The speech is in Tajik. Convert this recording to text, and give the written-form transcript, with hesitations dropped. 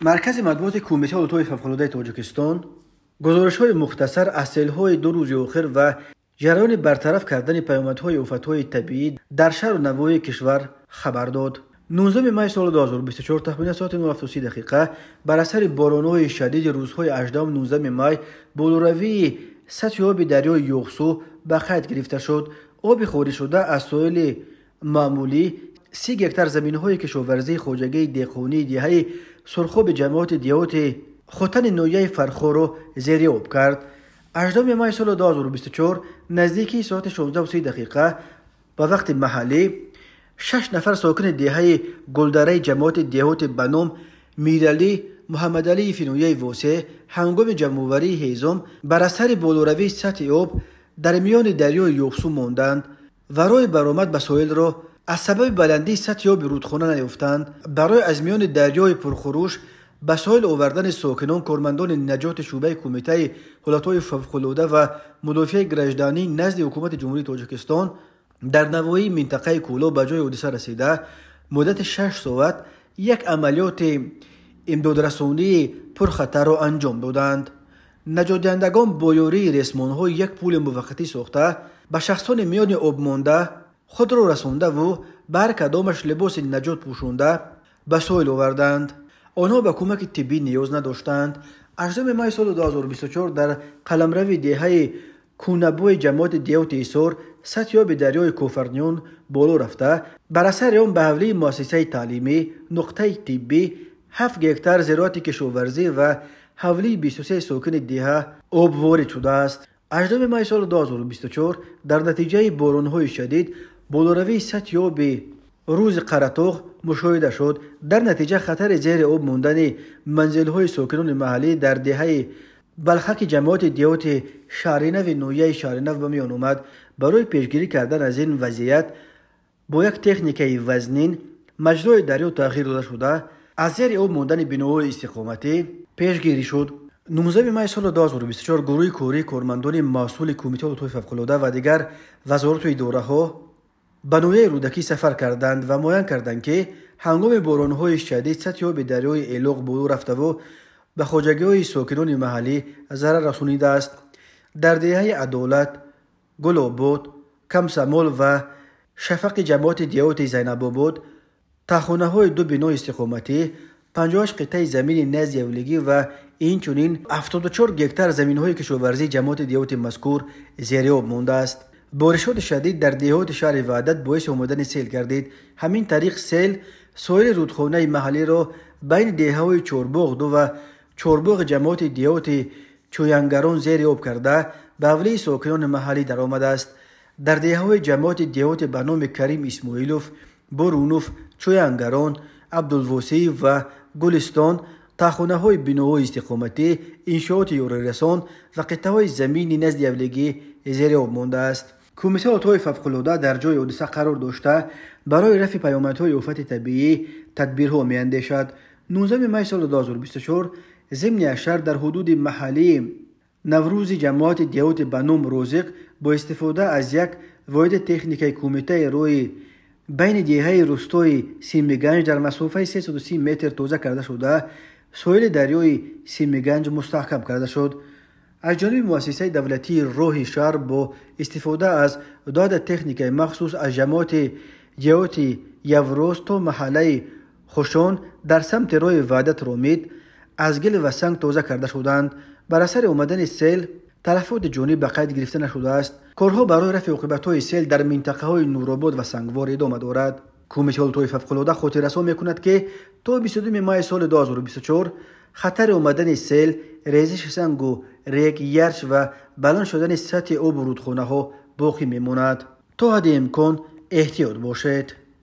Маркази матбуоти Кумитаи ҳолатҳои фавқулодаи Тоҷикистон гузоришҳои мухтасар аз селҳои ду рӯзи охир ва ҷараёни бартараф кардани паёмадҳои офатҳои табиӣ дар шаҳру навоҳии кишвар хабар дод. 19 май соли 2024 тахминан соати 07:30 дақиқа бар асари боронҳои шадиди рӯзҳои 18-19 май болоравии сатҳи оби дарёи Ёхсу ба қайд гирифта шуд. Оби хориҷшуда аз соҳили маъмулӣ 30 гектар заминҳои кишоварзии хоҷагии деҳқонии деҳаи Сурхоби ҷамоати деҳоти Хотани ноҳияи Фархорро зери об кард. 18 май соли 2024 наздики соати 16:30 дақиқа ба вақти маҳаллӣ 6 нафар сокини деҳаи Гулдараи ҷамоати деҳоти ба ном Миралӣ Муҳаммадалиеви ноҳияи Восеъ ҳангоми ҷамъоварии ҳезум бар асари болоравии сатҳи об дар миёни дарёи Ёхсу монданд ва роҳи баромад ба соҳилро аз сабаби баландии сатҳи оби рудхона наёфтанд. Барои аз миёни дарёи пурхурӯш ба соҳил овардани сокинон кормандони наҷоти шӯъбаи Кумитаи ҳолатҳои фавқулода ва мудофиаи гражданӣ назди Ҳукумати Ҷумҳурии Тоҷикистон дар навоҳии минтақаи Кӯлоб ба ҷои ҳодиса расида муддати 6 соат як амалиёти имдодрасонии пурхатарро анҷом доданд. Наҷотдиҳандагон бо ёрии ресмонҳо як пули муваққатӣ сохта ба шахсони миёни об монда худро расондаву ба ҳар кадомаш либоси наҷот пӯшонда ба соҳил оварданд. Онҳо ба кӯмаки тиббӣ ниёз надоштанд. 8 май соли 2024 дар қаламрави деҳаи Кунабои ҷамоати деҳоти Ҳисор сатҳи оби дарёи Кофарниён боло рафта бар асари он ба ҳавлии муассисаи таълимӣ, нуқтаи тиббӣ, 7 гектар зироати кишоварзӣ ва ҳавлии 23 сокини деҳа об ворид шудааст. 8 май соли 2024 дар натиҷаи боронҳои шадид болоравии сатҳи оби рӯзи Қаратоғ мушоҳида шуд. Дар натиҷа хатари зери об мондани манзилҳои сокинони маҳаллӣ дар деҳаи Балхаки ҷамоати деҳоти Шаҳринави ноҳияи Шаҳринав ба миён омад. Барои пешгирӣ кардан аз ин вазъият бо як техникаи вазнин маҷрои дарё тағйир дода шуда аз зери об мондани биноҳои истиқоматӣ пешгирӣ шуд. 19 май соли 2024 гурӯҳи кории кормандони масъули Кумитаи ҳолатҳои фавқулода ва дигар вазорату идораҳо ба ноҳияи Рӯдакӣ сафар карданд ва муайян карданд, ки ҳангоми боронҳои шадид сатҳи оби дарёи Элоқ боло рафтаву ба хоҷагиҳои сокинони маҳаллӣ зарар расонидааст. Дар деҳаи Адолат, Гулобод, Камсамол ва Шафақи ҷамоати деҳоти Зайнабобод таҳхонаҳои ду бинои истиқоматӣ, 58 қитъаи замини назди ҳавлигӣ ва инчунин 74 гектар заминҳои кишоварзии ҷамоати деҳоти мазкур зери об мондааст. Боришоти шадид дар деҳоти шаҳри Ваҳдат боиси омадани сел гардид. Ҳамин тариқ сел соҳили рудхонаи маҳаллиро байни деҳаҳои Чорбоғ ду ва Чорбоғи ҷамоати деҳоти Чӯянгарон зери об карда ба ҳавлии сокинони маҳаллӣ даромадааст. Дар деҳаҳои ҷамоати деҳоти ба номи Карим Исмоилов, Бурунов, Чӯянгарон, Абдулвосиев ва Гулистон таҳхонаҳои биноҳои истиқоматӣ, иншооти ёрирасон ва қитъаҳои замини назди ҳавлигӣ зери об мондааст. Кумитаи ҳолатҳои фавқулода дар ҷои ҳодиса қарор дошта барои рафъи паёмадҳои офати табиӣ тадбирҳо меандешад. 19 май соли 2024 зимни ашар дар ҳудуди маҳаллии Наврӯзи ҷамоати деҳоти ба ном Розиқ бо истифода аз як воҳиди техникаи кумитаи роҳи байни деҳаи рустои Симиганҷ дар масофаи 330 метр тоза карда шуда соҳили дарёи Симиганҷ мустаҳкам карда шуд. Аз ҷониби муассисаи давлатии роҳи шаҳр бо истифода аз ду адад техникаи махсус аз ҷамоати деҳоти Явроз то маҳаллаи Хушон дар самти роҳи Ваҳдат Ромид аз гил ва санг тоза карда шуданд. Бар асари омадани сел талафоти ҷонӣ ба қайд гирифта нашудааст. Корҳо барои рафъи оқибатҳои сел дар минтақаҳои Нуробод ва Сангвор идома дорад. Кумитаи ҳолатҳои фавқулода хотиррасон мекунад, ки то 22 май соли 2024 хатари омадани сел, резиши сангу рег, ярч ва баланд шудани сатҳи обу рудхонаҳо боқӣ мемонад. То ҳадди имкон эҳтиёт бошед.